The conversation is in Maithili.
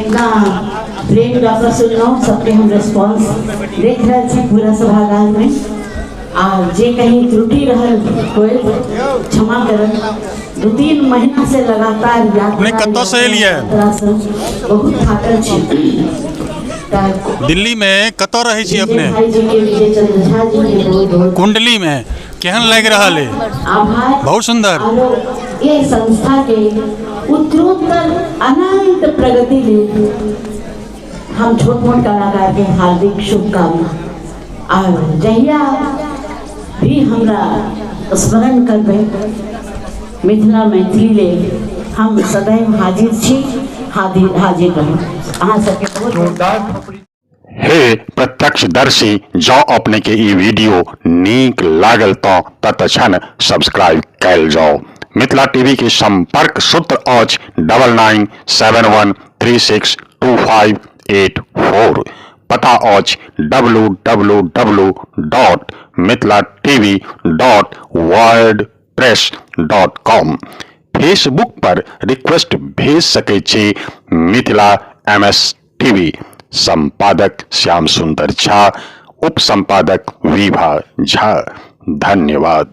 इतना प्रेम दऽ कऽ सुनलहुँ सबके हम रेस्पॉन्स देख रहल छी पूरा सभागारमे आ जे कहीं त्रुटि रहल होय क्षमा करब। 2-3 महीना से लगातार यात्रा अपने कतऽ से एलियै? यात्रा से बहुत थाकल छी। तऽ दिल्ली में कतऽ रहै छी विजय अपने? भाई जी के, विजय चंद्र झा जी के बहुत बहुत कुंडली में केहन लागि रहल है? आभार। बहुत सुंदर। आरो ये संस्था के उत्तरोत्तर अनंत प्रगति लेल हम छोट मोट कलाकार के हार्दिक शुभकामना। और जहिया भी हमरा स्मरण करबै मिथिला मैथिली लेल हम सदैव हाजिर छी, हाजिर हाजिर रहब। अहाँ सबके बहुत बहुत हे प्रत्यक्षदर्शी, जँ अपने के ई वीडियो नीक लागल तऽ तत्क्षण सब्सक्राइब कयल जाउ। मिथिला टीवी के संपर्क सूत्र अछि 9971362584। पता अछि W W W dot Mithila TV dot wordpress dot com. Facebook पर रिक्वेस्ट भेज सकै छी मिथिला एम एस टीवी। संपादक श्याम सुंदर झा, उप संपादक विभा झा। धन्यवाद।